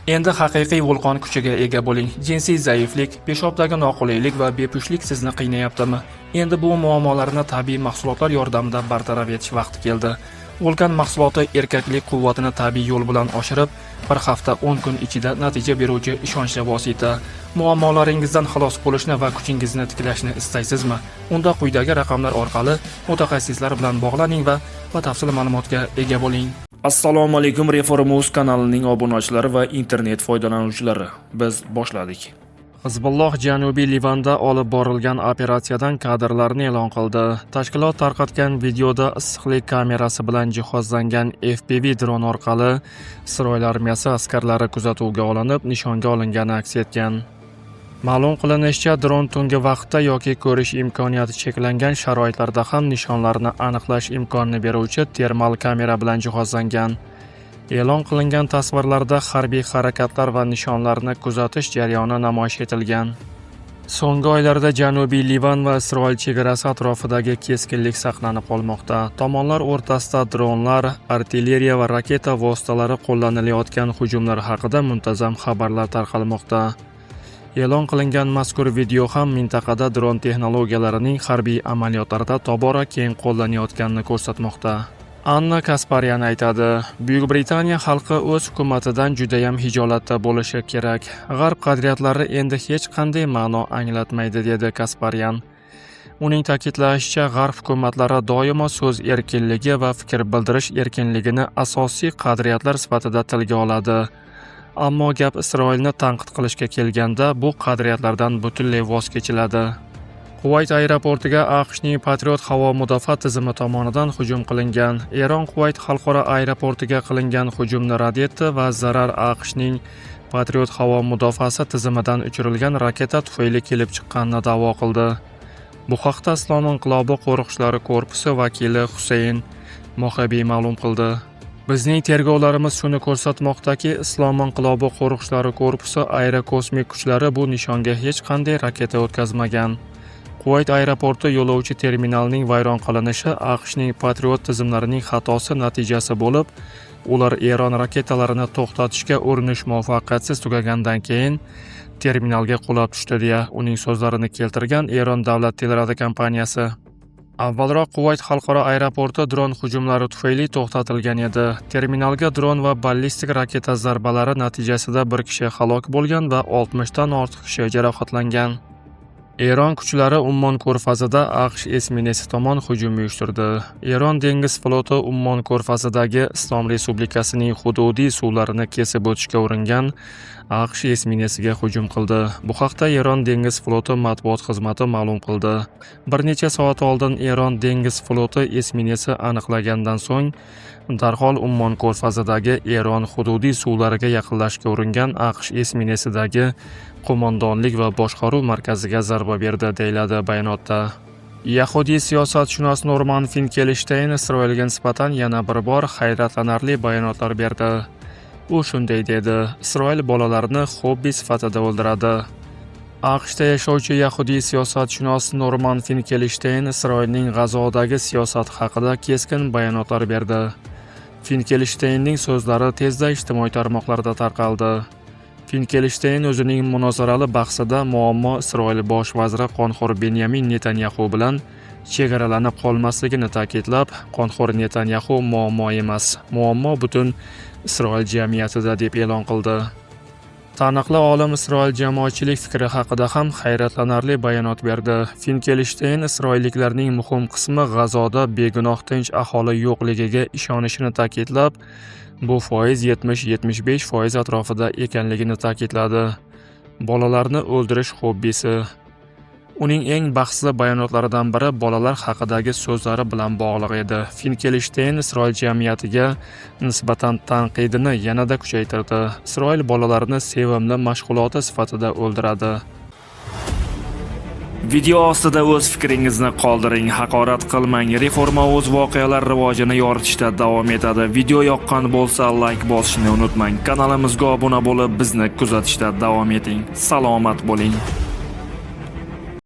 Endi haqiqiy vulqon kuchiga ega bo'ling. Jinsiy zaiflik, peshobdagi noqulaylik va bepushtlik sizni qiynayaptimi? Endi bu muammolarni tabiiy mahsulotlar yordamida bartaraf etish vaqti keldi. Vulkan mahsuloti erkaklik quvvatini tabiiy yo'l bilan oshirib, bir hafta 10 kun ichida natija beruvchi ishonchli vosita. Muammolaringizdan xalos bo'lishni va kuchingizni tiklashni istaysizmi? Unda quyidagi raqamlar orqali mutaxassislar bilan bog'laning va batafsil ma'lumotga ega bo'ling. Assalomu alaykum, Reformuz kanalining obunachilari va internet foydalanuvchilari. Biz boshladik. Hizbulloh Janubiy Livanda olib borilgan operatsiyadan kadrlarni e'lon qildi. Tashkilot tarqatgan videoda issiqlik kamerasi bilan jihozlangan FPV dron orqali Isroil armiyasi askarlari kuzatuvga olinib, nishonga olingani aks etgan. Ma'lum qilinishicha, dron tungi vaqtda yoki ko'rish imkoniyati cheklangan sharoitlarda ham nishonlarni aniqlash imkonini beruvchi termal kamera bilan jihozlangan. E'lon qilingan tasvirlarda harbiy harakatlar va nishonlarni kuzatish jarayoni namoyish etilgan. So'nggi oylarda Janubiy Livan va Isroil chegarasi atrofidagi keskinlik saqlanib qolmoqda. Tomonlar o'rtasida dronlar, artilleriya va raketa vositalari qo'llanilayotgan hujumlar haqida muntazam xabarlar tarqalmoqda. E'lon qilingan mazkur video ham mintaqada dron texnologiyalarining harbiy amaliyotlarda tobora keng qo'llanayotganini ko'rsatmoqda. Anna Kasparyan aytadi: Buyuk Britaniya xalqi o'z hukumatidan judayam hijolatda bo'lishi kerak. G'arb qadriyatlari endi hech qanday ma'no anglatmaydi, dedi Kasparyan. Uning ta'kidlashicha, G'arb hukumatlari doimo so'z erkinligi va fikr bildirish erkinligini asosiy qadriyatlar sifatida tilga oladi. Ammo gap Isroilni tanqid qilishga kelganda, bu qadriyatlardan butunlay voz kechiladi. Quvayt aeroportiga AQShning Patriot havo mudofaa tizimi tomonidan hujum qilingan. Eron Quvayt xalqaro aeroportiga qilingan hujumni rad etdi va zarar AQShning Patriot havo mudofaasi tizimidan uchirilgan raketa tufayli kelib chiqqanini da'vo qildi. Bu haqda Islom inqilobi qo'riqchilari korpusi vakili Husayn Mohibiy ma'lum qildi. Bizning tergovlarimiz shuni ko'rsatmoqdaki, Islom inqilobi qo'riqchilari korpusi aerokosmik kuchlari bu nishonga hech qanday raketa o'tkazmagan. Quvayt aeroporti yo'lovchi terminalining vayron qilinishi AQShning Patriot tizimlarining xatosi natijasi bo'lib, ular Eron raketalarini to'xtatishga urinish muvaffaqiyatsiz tugagandan keyin terminalga qulab tushdi, deya uning so'zlarini keltirgan Eron davlat teleradiokompaniyasi. Avvalroq Quvayt xalqaro aeroporti dron hujumlari tufayli to'xtatilgan edi. Terminalga dron va ballistik raketa zarbalari natijasida bir kishi halok bo'lgan va 60 dan ortiq kishi jarohatlangan. Eron kuchlari Ummon ko'rfazida AQSh esminetsi tomon hujum uyushtirdi. Eron dengiz floti Ummon ko'rfazidagi Islom Respublikasining hududiy suvlarini kesib o'tishga uringan AQSh esminetsiga hujum qildi. Bu haqda Eron dengiz floti matbuot xizmati ma'lum qildi. Bir necha soat oldin Eron dengiz floti esminetsi aniqlagandan so'ng darhol Ummon ko'rfazidagi Eron hududiy suvlariga yaqinlashishga uringan AQSh esminetsidagi qo'mondonlik va boshqaruv markaziga zarba berdi, deyiladi bayonotda. Yahudiy siyosatshunos Norman Finkelshteyn Isroilga nisbatan yana bir bor hayratlanarli bayonotlar berdi. U shunday dedi: Isroil bolalarni xobbi sifatida o'ldiradi. AQShda yashovchi yahudiy siyosatshunos Norman Finkelshteyn Isroilning G'azodagi siyosati haqida keskin bayonotlar berdi. Finkelshteynning so'zlari tezda ijtimoiy tarmoqlarda tarqaldi. Finkelshteyn o'zining munozarali bahsida muammo Isroil bosh vaziri qonxo'r Benyamin Netanyaxu bilan chegaralanib qolmasligini ta'kidlab, qonxo'r Netanyaxu muammo emas, muammo butun Isroil jamiyatida, deb e'lon qildi. Taniqli olim Isroil jamoatchilik fikri haqida ham hayratlanarli bayonot berdi. Finkelshteyn isroilliklarning muhim qismi G'azoda begunoh tinch aholi yo'qligiga ishonishini ta'kidlab, bu foiz 70-75% atrofida ekanligini ta'kidladi. Bolalarni o'ldirish xobbisi. Uning eng bahsli bayonotlaridan biri bolalar haqidagi so'zlari bilan bog'liq edi. Finkelshteyn Isroil jamiyatiga nisbatan tanqidini yanada kuchaytirdi. Isroil bolalarni sevimli mashg'uloti sifatida o'ldiradi. Video ostida o'z fikringizni qoldiring, haqorat qilmang. Reforma o'z voqealar rivojini yoritishda davom etadi. Video yoqqan bo'lsa, layk bosishni unutmang. Kanalimizga obuna bo'lib, bizni kuzatishda davom eting. Salomat bo'ling.